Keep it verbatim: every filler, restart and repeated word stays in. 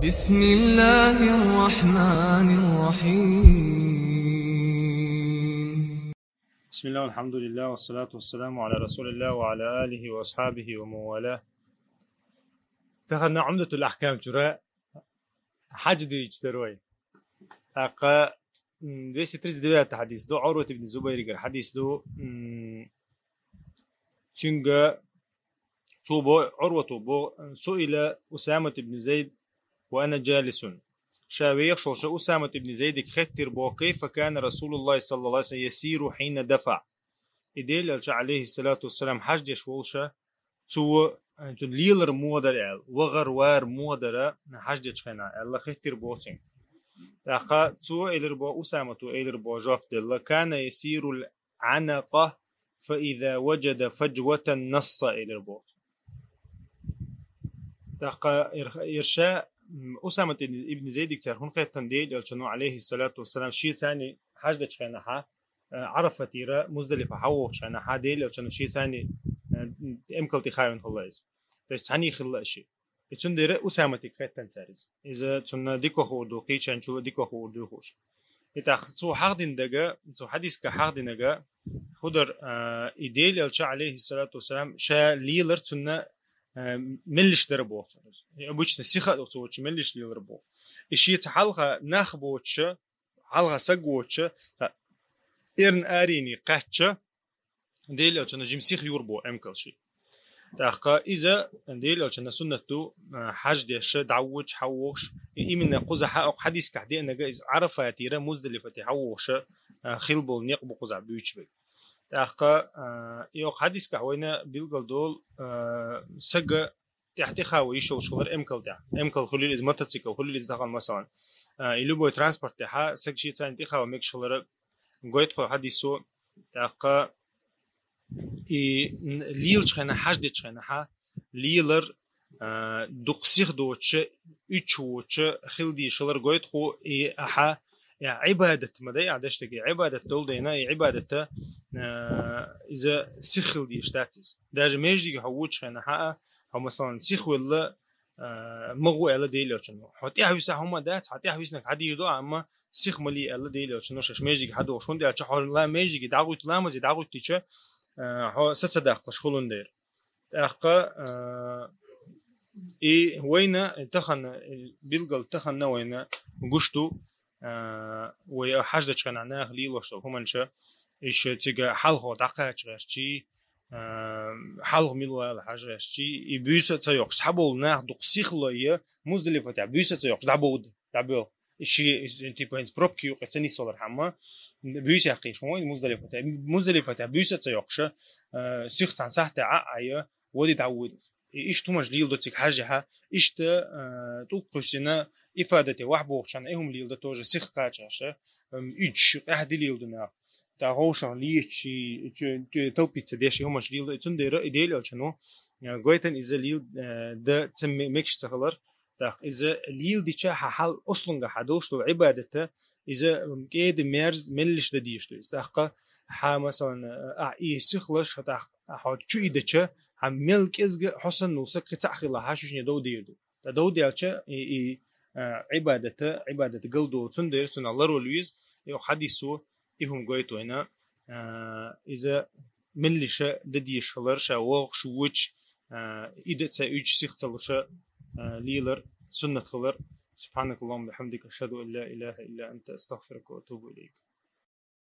بسم الله الرحمن الرحيم. بسم الله والحمد لله والصلاة والسلام على رسول الله وعلى آله وأصحابه ومن والاه. Тахан Умдатул Ахкам чура хьадж дийцача дар вай. ТӀаккха, м, двести тридцать девятый хьадис ду, Урват ибн Зубайригара хьадис ду, м, цуьнга цо бо-, Урвато бо, سئل أسامة بن زيد وأنا جالس. Ша вехаш волуш Усамат ибн Зайдига хеттира бо, كيف كان رسول الله صلى الله عليه وسلم يسير حين دفع. И Делан Элча, алейхиссалату вассалам, хьадж деш волуш, цо, цуьнан лелар муха дара аьлла, вахар-вар муха дара хьадж дечу хенахь аьлла, хеттира бо цуьнга. ТӀаккха цо элира бо, Усамато элира бо, жоп делла: كان يسير العنقة فإذا وجد فجوة نص, элира бо. ТӀаккха эр-, эр ша, м, Усамат ибн Зайдига цара хӀунда хеттина Делан Элчано, алейхиссалату вассалам, шеца хьадж дечу хенахь, э, Ӏарафатера Муздалифа хьавогӀучу хенахь, Делан Элчано шеца, э, эмкал тӀе хавина хилла иза. То есть цхьаьний хилла ши. И цундела Усаматига хеттина цара иза. Иза цунна дика хуур ду, кхечанчул а дика хуур ду хууш. И тӀаккха цо хьахдина дага, цо хьадисга хьахдинарг хӀун дара, а, и Делан Элча, алейхиссалату вассалам, ша лелар цунна, а, меллиш дара боху цо. И обычно сиха а цо волчу меллиш лелар боху. И шеца хьалха нах боцуша, хьалха саг воцуша, цхьа эрна арене кхаьчча, Делан Элчано жима сиха юр бо эмкал ши. ТӀаккха иза Делан Элчано суннат ду, а, хьадж деш, дӀаводаш, хьавогӀуш. И именно кхузахь окху хьадисгахь деанарг иза Ӏарафатера Муздалифате хьавогӀуш, а, хилла болу некъ бу кхузахь буьйцуш берг. ТӀаккха, а, и окху хьадисгахь вайна билгалдолу, а, сага тӀехь тӀехаво йиш йолуш хилар эмкал тӀехь. Эмкал хуьлийла иза, мотоцикл хуьлийла иза тахана, масалан. А, и любой транспорт тӀехь саг шеца тӀехаво мегаш хилар гойту хьадисо. ТӀаккха и н-, лелачу хенахь, хьадж дечу хенахь, лелар, а, дукха сиха доцуша, уьдуш воцуша хила дезаш хилар гойту, и ахьа, я Ӏибадат ма дай, а деш дерг, и Ӏибадат долу дайна, и Ӏибадата, а, иза сиха хила дезаш дац иза. Даже междиге хьо вочу хенахь а, хьо, масалан, сиха велла, а, ма гӀу аьлла Делан Элчано. Хьо тӀаьхьа висахь хӀума дац, хьо тӀаьхьа виснарг хьан дийр ду, амма сиха ма ле аьлла Делан Элчано шаьш междиге хьан дохуш. ХӀунда аьлча хьо ла междиге дӀагӀуьтту, ламазе дӀагӀуьттича, а, хьо са ца даккхалаш хилун дера. ТӀаккха, а, и вайна тахана, билгал тахана вайна гуш ду, а, вай хьадж дечу хенахь наха лелош долу хӀуманаш, иша цига хьалха дӀакхача гӀертачий, а, хьалха мила вала хьажа гӀертачий, и буьйса а ца йоккхуш, цхьаболу нах дукха сихлой, Муздалифа тӀехь буьйса а ца йоккхуш, дӀабоьлху. ДӀабоьлху. И ши, и, типа, хӀинца пробки юкъа ца нисвалар хьамма, буьйса яьккхийша вайн Муздалифа тӀехь. Муздалифа тӀехь буьйса а ца йоккхуша, а, сиха цхьана сахьте Ӏа а айа, води дӀавоьду. И иштта хӀуманаш леладо цига хьажехьа, иштта, а, тӀулг кхуьссина, ифадате вахь бохучхьана, и хӀума леладо тоже сиха кхачаша, ам, уьдуш, къаьхьа де леладо нах. ТӀаккха вовшах лечий, чу-, чу-, талпица деш, и хӀуманаш леладо, и цундела и Делан Элчано, а, гойтан иза лел-, а, да ца ме-, мегаш ца хилар, тӀаккха иза леладича хьан хьал ослунга хьан долуш долу Ӏибадата, иза, м, кӀеда мерз меллиш дан дийш ду иза. ТӀаккха хьан, масалан, а, и сихлаш, хьо тӀаккха хьо чу и дача, хьан мел кӀезга хьо санна ву са кхин цхьаъ хилла хьан шуьшне дов дийр ду. ТӀа дов делча, и, и, а, Ӏибадата, Ӏибадата галдолу цундела цунах ларвала веза, и хьадисо, и хӀума гойту вайна, а, иза меллиша дан дийш хилар, ша вогӀуш вуч, а, и да ца уьдуш сиха ца луша, а, лелар, суннат хилар. سبحانك اللهم وبحمدك، أشهد أن لا إله إلا أنت، أستغفرك وأتوب إليك.